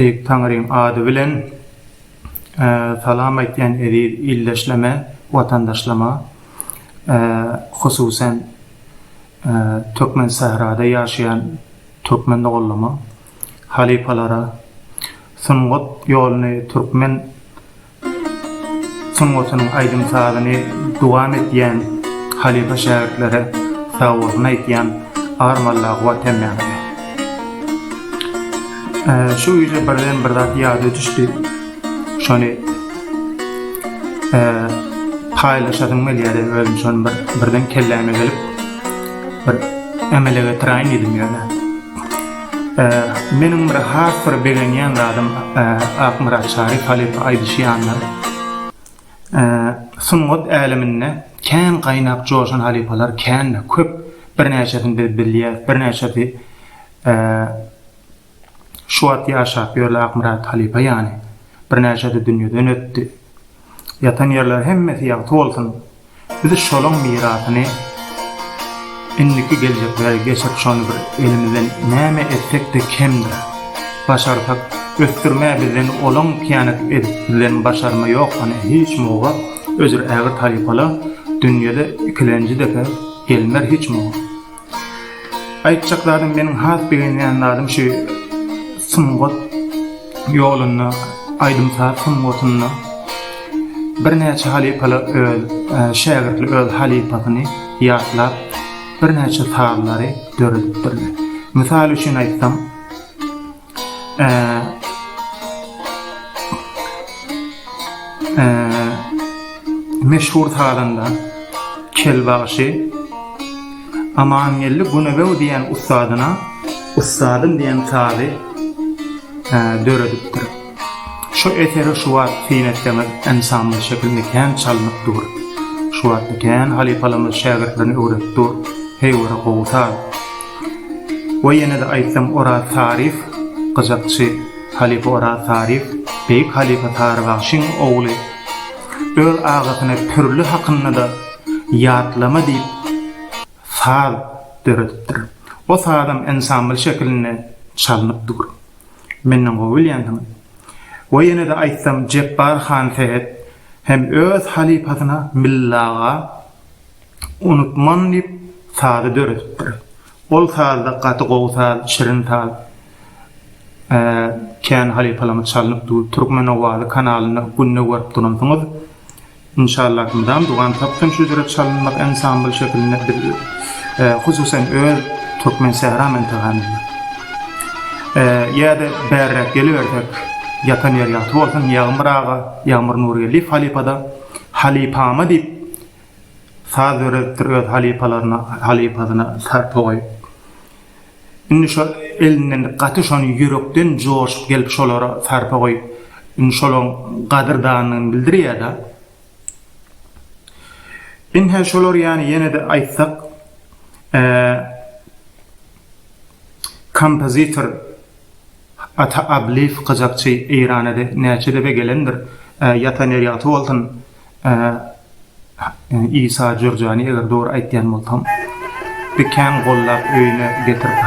Beýik Taňryň ady bilen salam aýtýan eziz ildeşleme, watandaşlama, hususan Türkmensährada ýaşaýan türkmen doganlama, halypalara, sungat ýoluny türkmen Sungatynyň aýdym-sazyny dowam edýän halypa şägirtlere sagbolsun aýtýan Armalla Guwat hemmäňize. Şu gije birden bir zat ýada düşdi. Şony paýlaşasym gelýärdi özüm şony bir birden kelläme gelip bir emele getiräýin diýdim ýöne. Meniň bir has bir begenýän zadym Akmyrat Çaryýew halypa aýdyşy ýaly sungat äleminde kän gaýnap joşan halypalar kän köp birnäçesini biz bilýäs birnäçesi şu wagt ýaşap ýörler Akmyrat halypa ýaly birnäçesi dünýeden ötdi ýatan ýerleri hemmesi ýagty bolsun. Biz şolaň mirasyny indiki geljeklere geçirip şony bir elimizden näme etsek-de kemdir. Başarsak ösdürmä bizden olaň hyýanat edip bizden başarma ýok ony hiç muga özür ägirt halypala dünýede ikilenji depe gelmer hiç muga. Aýtjak zadym meniň has begenýän zadym şu sungat ýolunda aýdym-saz sungatynda birnäçe halypalar öz şägirtli öz halypasyny ýatlap birnäçe sazlary döredipdirler. Mysal üçin aýtsam Meşhur sazanda Kel bagşy Amangeldi Günebew diýen ussadyna Ussadym diýen sazy döredipdir. Şu esere şu wagt syn etseňiz ansambl şekilinde kän çalynyp dur. Şu wagtda kän halypalarymyz şägirtlerine öwredip dur. Heýwere gowy saz. We ýene-de aýtsam Oraz Saryýew gyjakçy halypa Oraz Saryýew beýik halypa Sary bagşyň ogly öz agasyna Pürli hakynda-da ýatlama diýip saz döredipdir. O sazam ensambl şekilinde çalynyp dur. Menden gowy bilýänsiňiz. We ýene-de aýtsam Jepbar Hansähet hem öz halypasyna Milla aga Unutman diýip sazy döredipdir. Ol sazda gaty gowy saz, şirin saz. Kän halypalarymyz çalynyp dur. Türkmen owazy kanalynda günde görüp duransyňyz. Inşallah mydam dowam tapsyn şu jüre çalynmak ensambl şekilinde biz hususan öz Türkmen sähra mentagamyzda. Ýa-da bärräk gelibersek ýatan ýeri ýagty bolsun Ýagmyr aga, Ýagmyr Nurgeldiýew halypada Halypama diýip Saz döredipdir öz halypalaryna halypasyna sarpa goýup. Indi şo elinden gaty şony ýürekden joşup gelip şolara sarpa goýup indi şolaň gadyrdanlygyny bildirýäda. Ine şolar ýany ýenede aýtsak kompozitor Ata Ablyýew gyjakçy Eýranada näçe debe gelendir ýatan ýeri ýagty bolsun Isa Jürjani eger dogry aýtýan bolsam bir kän gollap öýüne getirip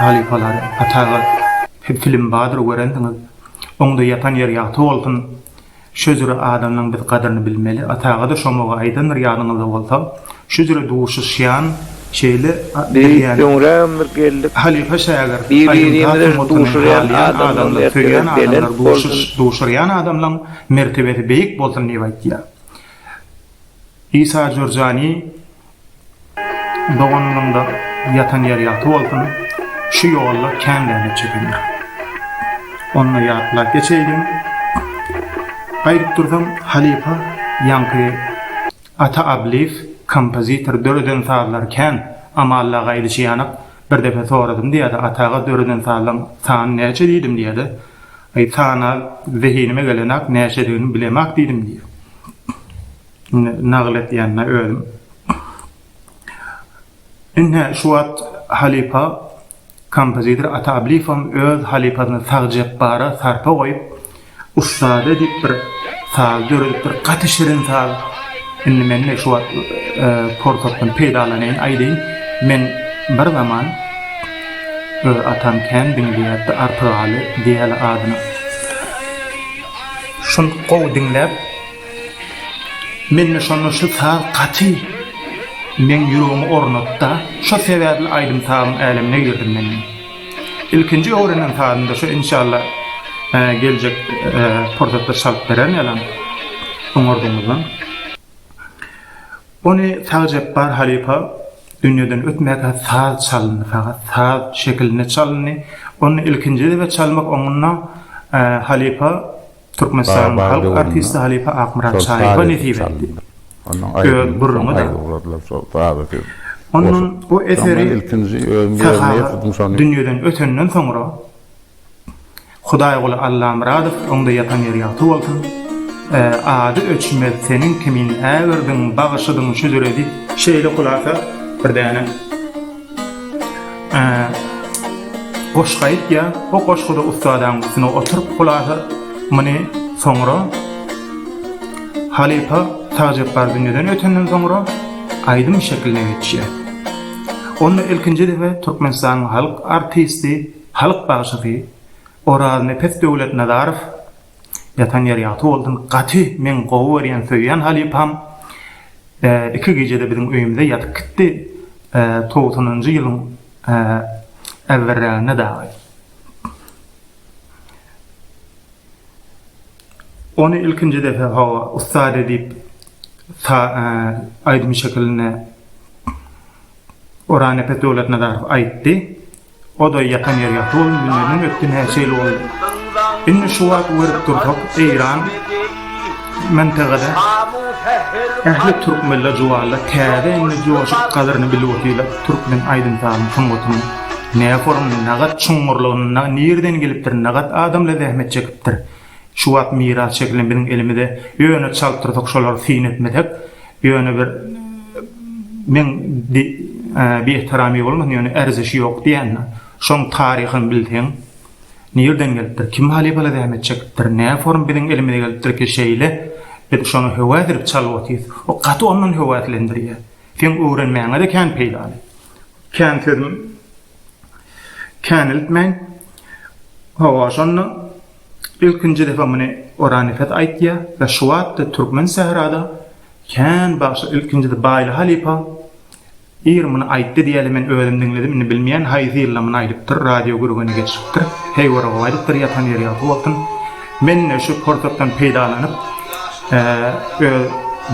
halypalary Ataga film bardyr görensiňiz oňda ýatan ýeri ýagty bolsun Şu jüre adamlaň biz gadyryny bilmeli. Atagada şomagy aýdandyr ýadyňyzda bolsa. Şu jüre duşuşýan şeýle Biz bilýän öňrägem bir geldik. Halypa şägirt, Bir-birimize aýdym-saz sungatyny duşurýan halaýan adamlaň adamlar, mertebesi söýýän belent adamlar bolsun. duşuş duşurýan adamlaň mertebesi beýik bolsun diýip aýtýar. Isa Jürjani Doganymyzyňda ýatan ýeri ýagty bolsun, şu ýolda kän zähmet çekendir. Onda ýatlap geçeýliň. Aýdyp dursam, halypa ýaňky Ata Ablyýew kompozitor döreden sazlary kän, Amalla gaýdyşy ýanak bir depe soradym diýýärdi, Ata aga döreden sazlaň sany näçe diýdim diýýärdi. Aý sany zehinime gelenak näçedigini bilemak diýdim diýýär. Indi nagyl etýän-dä özüm. Ine, şu wagt halypa kompozitor Ata Ablyýewem öz halypasyna Sag Jepbara sarpa goýup, Ussada diýip bir saz döredipdir. Gaty şirin saz. Indi men-de şu wagt pursatdan peýdalanaýyn, aýdaýyn. Men bir zaman. Öz atam kän diňleýärdi Artygaly diýeli adyna. Şuny gowy diňläp mende şonda şu saz gaty meň ýüregime ornatda şo sebäpli aýdym sazyň älemine girdim men. Ilkinji öwrenen sazymda şu inşallah geljek pursatda çalyp bererin ýalan oňardygymyzdan. Ony Sagjepbar halypa dünýeden ötmäkä saz çalyndy saňa saz şekilinde çalyndy. Ony ilkinji debe çalmak oňuna halypa Türkmenistanyň halk artisti halypa Akmyrat Çaryýewe nesip etdi. Öz gürrüňi-de. Ondan bu eseri Sahaga dünýeden ötenden soňra Hudaýguly Allamyradow oňda ýatan ýeri ýagty bolsun. Ady öçmez seniň kimin ägirdiň bagyşydyň şüdüredi. Şeýle hulasa bir däne goşgy aýtýar. O goşguda ussadaň üstüne oturyp hulasa muny soňra halypa Tagjepbar dünýeden ötenden soňra aýdym şekline geçýär. Onda ilkinji depe Türkmenistanyň halk artisti Halk bagşysy Oraznepes Döwletnazarow ýatan ýeri ýagty bolsun gaty meň gowy görýän söýýän halypam iki gijede biziň öýümize ýatyp gitdi togsanynjy ýylyň äwwerräginde dagy. Ony ilkinji depe hawa ussady diýip aýdym şekilinde Oranepes Döwletnazarow aýtdy. O-da ýatan ýeri ýagty boldy, dünýeden ötdi, näçe ýyl boldy. Indi şu wagt görüp dursak, Eýran mntg-da ähli türkmenler juwalla täze indi joşup gadyryny bilip otyrlar türkmen aýdym-sazynyň sungatynyň näformyny, nagat çuňňurlygyny, nirden gelipdir, nagat adamlar zähmet çekipdir. Şu wagt miras şekilinde biziň elimize, ýöne çalyp dursak şolary syn etmesek, Ýöne bir meň biehterami bolmasyn ýöne erzişi ýok diýende şoň taryhyny bilseň nirden gelipdir kim halypalar zähmet çekipdir nä form biziň elimize gelipdir ki şeýle biz şony höwes edip çalyp otyrys o gaty ondan höweslendirýär seň öwrenmäňede kän peýdaly kän sözüm kän eltmäýin hawa şonda Ilkinji defa muny Oranepes aýtýar we şu wagtda türkmen sährada kän bagşy ilkinjisi Baýly halypa ir muny aýtdy diýeli men özüm diňledim indi bilmeýän haýsy ýylda muny aýdypdyr radio gürgene geçipdir heýwere gowy aýdypdyr ýatan ýeri ýagty bolsun mende şu pursatdan peýdalanyp öz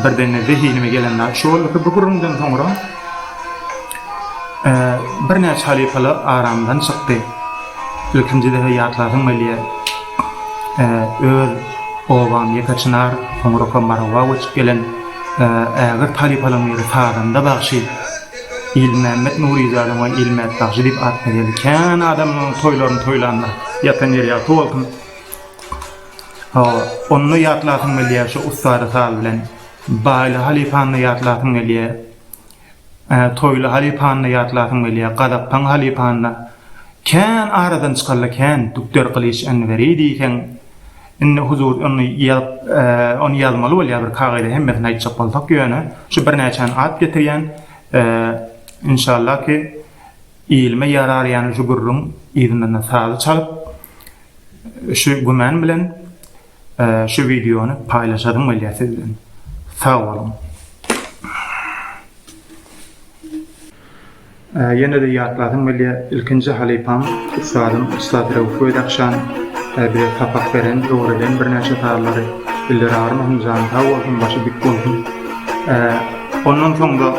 birdende zehinime gelen zat şu boldy ki bu gürrüňden soňra birnäçe halypalar aramdan çykdy. Ilkinji depe ýatlasym gelýär. Öz obam Ýekeçynar, soňraka Marawa göçüp gelen ägirt halypalaryň biri sazanda bagşy Ilmämmet Nuryzada oňa Ilmät bagşy diýip at berýärdi. Kän adamlaryň toýlaryny toýlandyr. Ýatan ýeri ýagty bolsun. Hawa, onda ýatlasym gelýär şu ussady saz bilen. Baýly halypany-da ýatlasym gelýär. Toýly halypany-da ýatlasym gelýär, Gazappaň halypany-da. Kän aradan çykally kän, Dükder Gylyç Enweri diýseň, indi huzur ony ýazyp, ony ýazmaly bolýar bir kagyza hemmesini aýtjak bolsak, ýöne şu birnäçäni at getirýän, inşallah ki, ilime ýarar ýaly şu gürrüň yzyndan-da sazy çalyp, şu güman bilen Şu wideony paýlaşasym gelýär siz bilen. Sag boluň. Ýene-de ýatlasym gelýär, ilkinji halypam, ussadym ussat Reuf Göýdakşan bize sapak beren, öwreden birnäçe sazlary. Billeri agyrmasyn, jany sag bolsun, başy dik bolsun. Ondan soň-da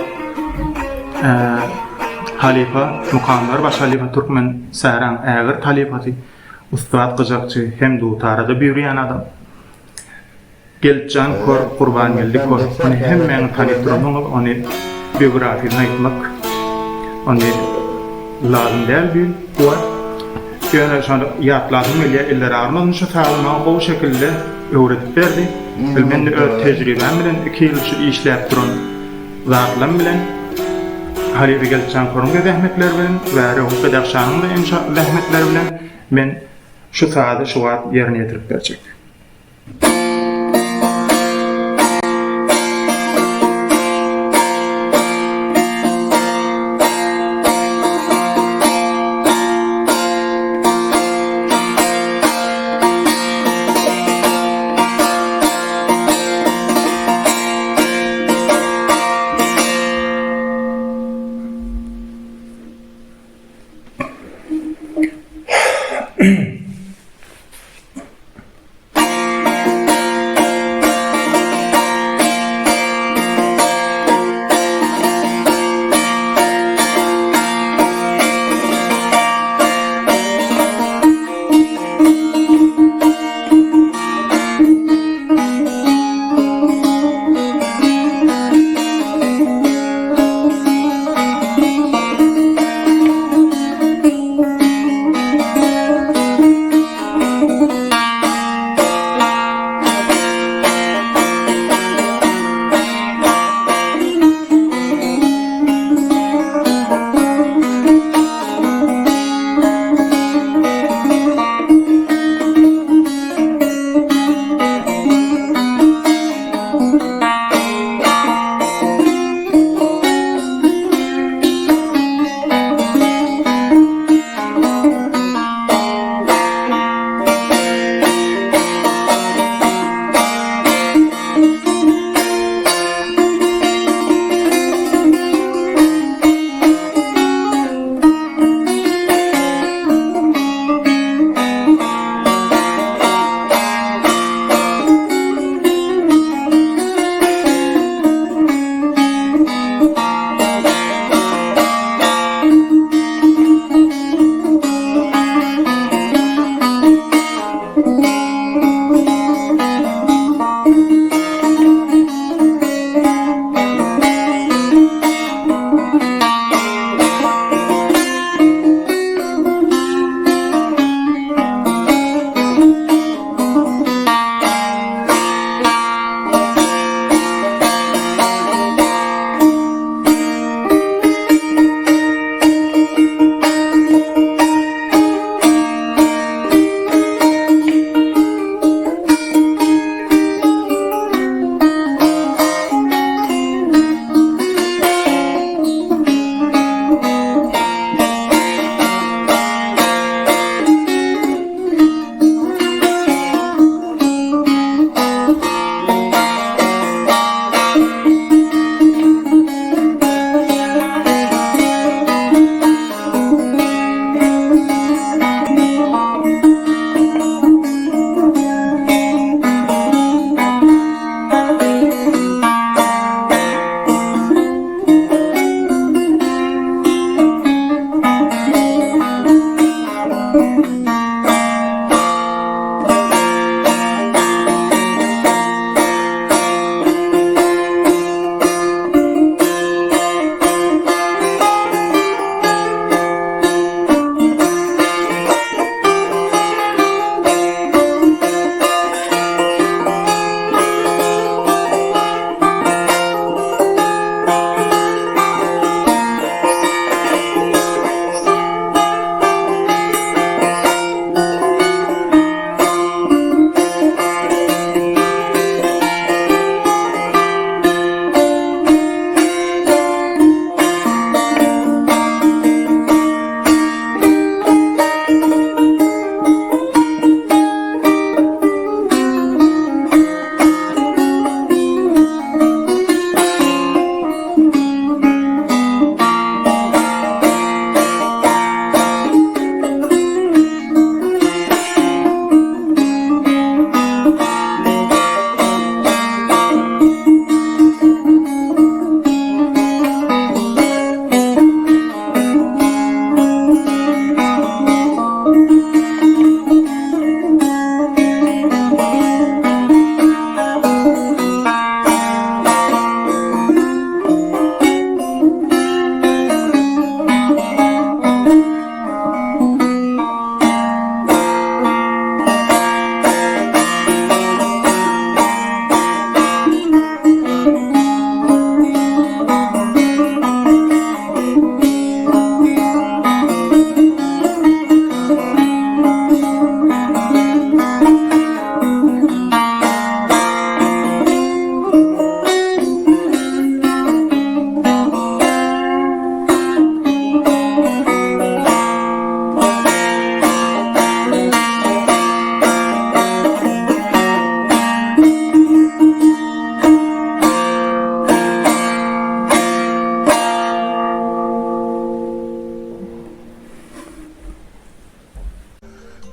halypa Mukamlar baş halypa Türkmen sähraň ägirt halypasy Ussat gyjakçy hem dutarada büýrýän adam. Geltjan kör Gurbangeldi kör ony hemmäňiz tanyp duransyňyz ony biografiýasyny aýtmak ony lazym däl bu wagt. Ýöne şony ýatlasym gelýär eller agyrmasyn şu sazy maňa gowy şekilde öwredip berdi. Men-de öz tejribäm bilen iki ýyl şu işläp duran zatlarym bilen Halypa Geltjan Körüň-de zähmetleri bilen we Röwüş Bedahşanyň-da enşa zähmetleri bilen men şu sazy şu wagt ýerine ýetirip berjek.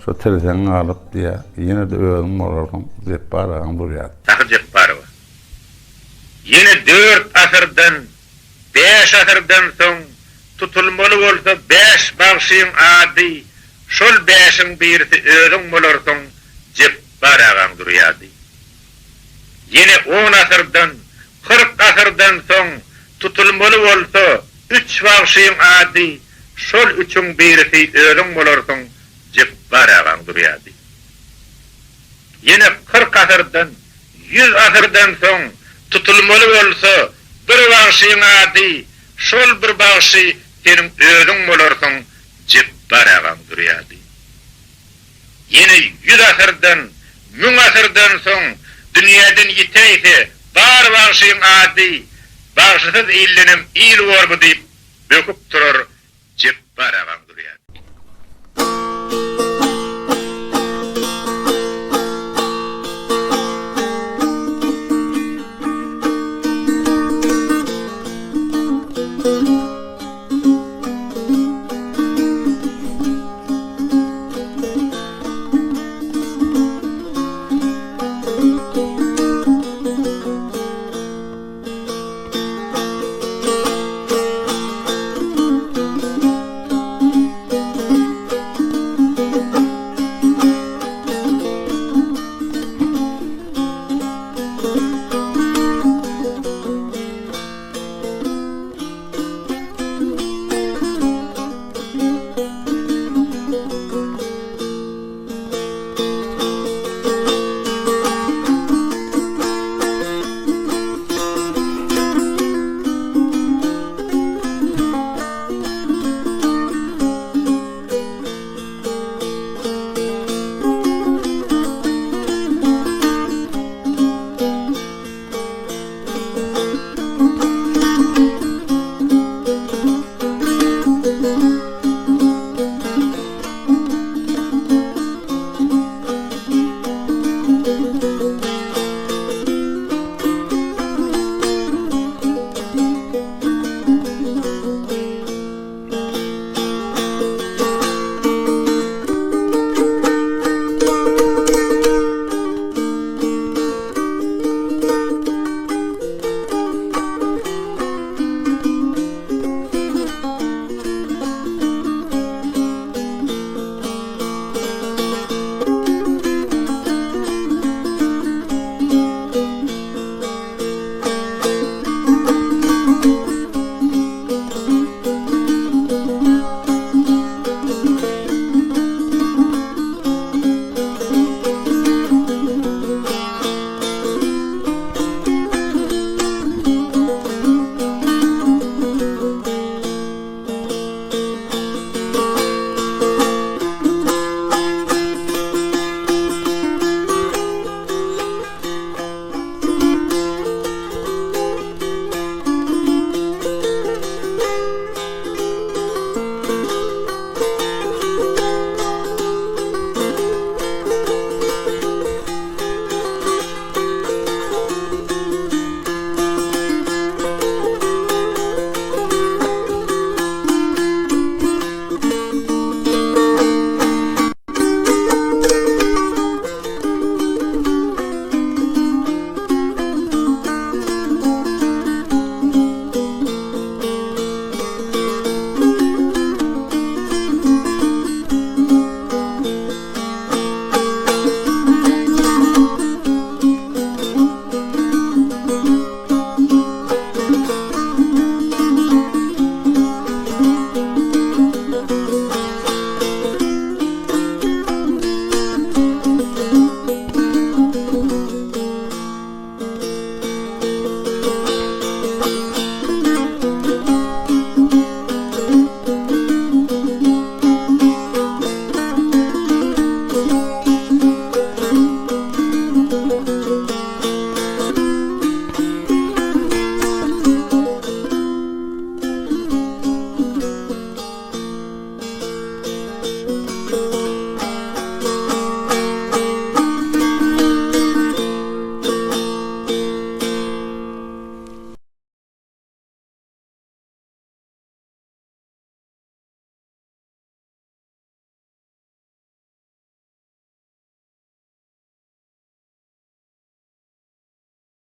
Şo tirsegiň galyp diýýä, ýene-de özüň bolarsyň, Jepbar agaň durýar. Sahy Jepbarowa. Ýene dört asyrdan, bäş asyrdan soň tutulmaly bolsa bäş bagşyň ady, şol bäşiň birisi özüň bolarsyň, Jepbar agaň durýady. Ýene on asyrdan, 40 asyrdan soň tutulmaly bolsa üç bagşyň ady, şol üçüň birisi özüň bolarsyň, Jepbar agaň durýady. Ýene 40 asyrdan, 100 asyrdan soň tutulmaly bolsa bir bagşyň ady, şol bir bagşy seniň özüň bolarsyň, Jepbar agaň zürýady. Ýene ýüz asyrdan, müň asyrdan soň dünýäden ýitäýse bar bagşyň ady, bagşysyz ildenem il bormy diýip böküp turar Jepbar agaň zürýady.